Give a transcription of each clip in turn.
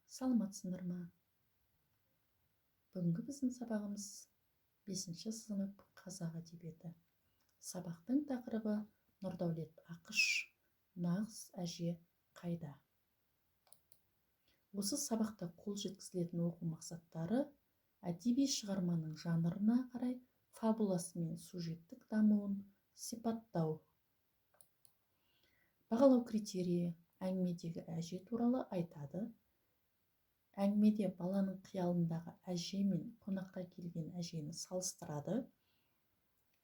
Саламатсыңдар ма? Бүгінгі біздің сабағымыз 5 сынып қазақ әдебиеті. Сабақтың тақырыбы Нұрдәулет Ақыш «Нағыз әже қайда?». Осы сабақта қол жеткізілетін оқу мақсаттары: әдеби шығарманың жанрына қарай фабуласы мен сюжеттік дамуын сипаттау. Бағалау критерийі: әңгімедегі әже туралы айтады. Әңгімеде баланың қиялындағы әже мен қонаққа келген әжені салыстырады.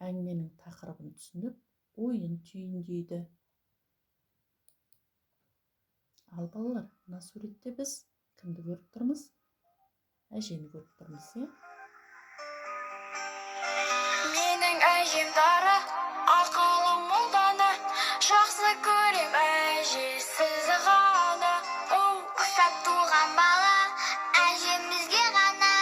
Әңгіменің тақырыбын түсініп, ойын түйіндейді. Ал балалар, мына суретте біз кімді көріп тұрмыз? Әжені көріп тұрмыз, иә? Менің әжем дара, ақылы мол дана, жақсы көрем әже сізді ғана. Оу, Ұқсап туған бала әжемізге ғана,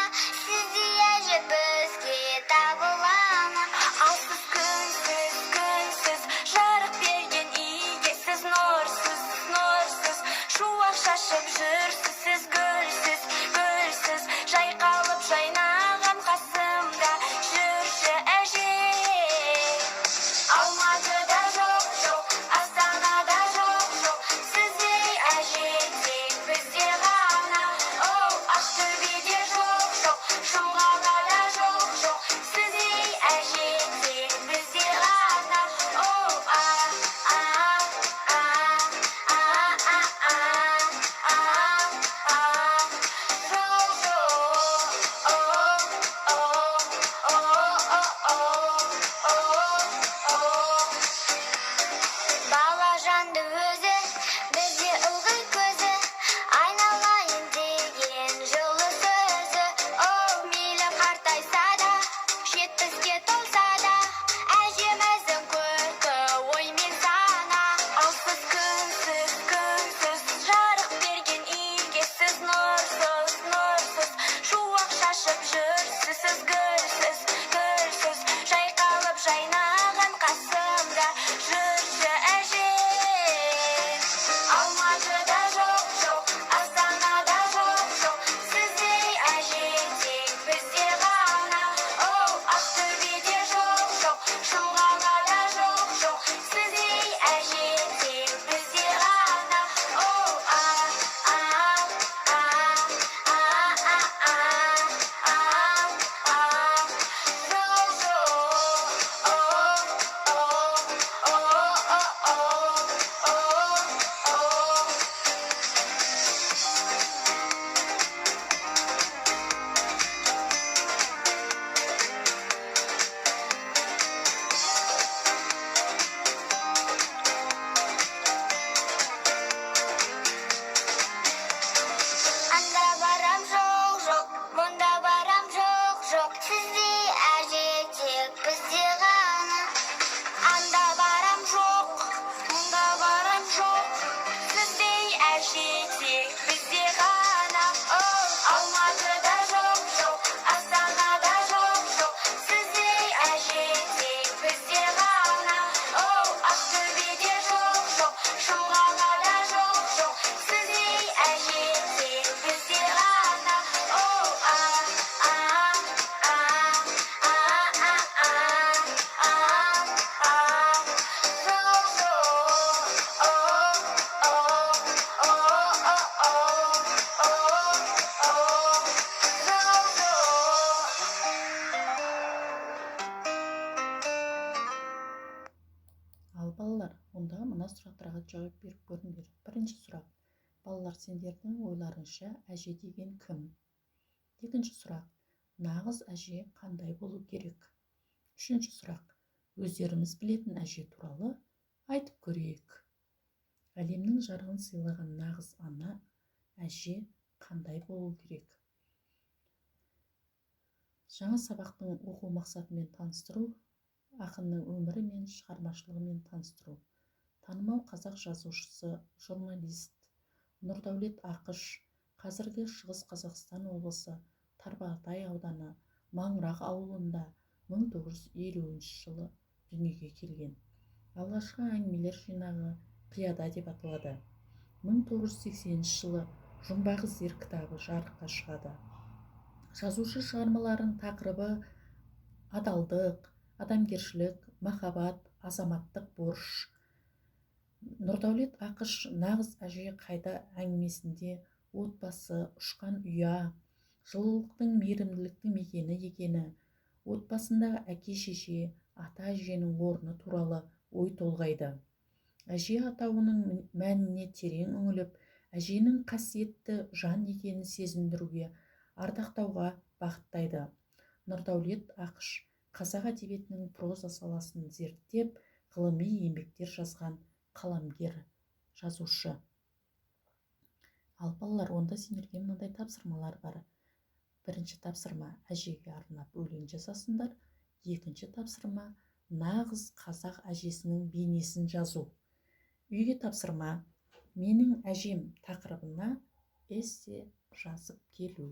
сіздей әже бізге табыла ма? Ал сіз күнсіз, күнсіз, жарық берген игесіз, нұрсыз, нұрсыз, шуақ шашып жүрсіз, сіз гүлсіз, гүлсіз, жайқалып жайнаған қасымда жүрші әже. Алматыда жоқ, жоқ, Астанада жоқ, жоқ, сіздей әже тек бізде ғана. Оу, Ақтөбеде жоқ, жоқ, Шымқалада жоқ, жоқ, сіздей әже тек бізде ғана. Оу, а, а, а, а, а, а, а, а, жоқ, жоқ, о, о, о, о, о, о, о. Бала жанды өзі, бізде ылғи көзі, айналайын деген жылы сөзі. Оу, мейлі қартайса да, 70-ке толса да, әжеміздің көркі ой мен сана. Ал сіз күнсіз, күнсіз, жарық берген игесіз, нұрсыз, нұрсыз, шуақ шашып жүрсіз, сіз гүлсіз, гүлсіз, жайқалып жайнаған қасымда жүрші әже. Алматыда жоқ, жоқ, Астанада жоқ, жоқ, сіздей әже тек бізде ғана. Оу, Ақтөбеде жоқ, жоқ, Шымқалада жоқ, жоқ, сіздей әже тек бізде ғана. Оу, а, а, а, а, а, а, а, а, жоқ, жоқ, о, о, о, о, о, о, о. Анда барам жоқ, жоқ, мұнда барам жоқ, жоқ, сіздей әже тек бізде ғана. Анда барам жоқ, мұнда барам жоқ, сіздей әже тек бізде ғана. Оу, Алматыда жоқ, жоқ, Астанада жоқ, жоқ, сіздей әже тек бізде ғана. Оу, Ақтөбеде жоқ, жоқ, Шымқалада жоқ, жоқ, сіздей әже тек бізде ғана. Оу, а, а, а, а, а, а, а, а, жоқ, жоқ, о, о, о, о, о, о, о, жоқ, жоқ. Ал балалар, онда мына сұрақтарға жауап беріп көріңдер. Бірінші сұрақ. Балалар, сендердің ойларыңша әже деген кім? Екінші сұрақ. Нағыз әже қандай болу керек? Үшінші сұрақ. Өздеріміз білетін әже туралы айтып көрейік. Әлемнің жарығын сыйлаған нағыз ана әже қандай болу керек? Жаңа сабақтың оқу мақсатымен таныстыру, ақынның өмірі мен шығармашылығымен таныстыру. Танымал қазақ жазушысы, журналист Нұрдәулет Ақыш қазіргі Шығыс Қазақстан облысы Тарбағатай ауданы Маңырақ ауылында 1950 жылы дүниеге келген. Алғашқы әңгімелер жинағы «Қияда» деп аталады. 1980 жылы Жұмбақ іздер кітабы жарыққа шығады. Жазушы шығармаларының тақырыбы адалдық, адамгершілік, махаббат, азаматтық борыш. Нұрдәулет Ақыш «Нағыз әже қайда» әңгімесінде отбасы ұшқан ұя, жылулықтың, мейірімділіктің мекені екені, отбасындағы әке-шеше, ата-әженің орны туралы ой толғайды. Әже атауының мәніне терең үңіліп, әженің қасиетті жан екенін сезіндіруге, ардақтауға бағыттайды. Нұрдәулет Ақыш қазақ әдебиетінің проза саласын зерттеп, ғылыми еңбектер жазған қаламгер, жазушы. Ал, балалар, онда сендерге мынандай тапсырмалар бар. Бірінші тапсырма: әжеге арнап өлең жазасыңдар. Екінші тапсырма: нағыз қазақ әжесінің бейнесін жазу. Үйге тапсырма: «Менің әжем» тақырыбына эссе жазып келу.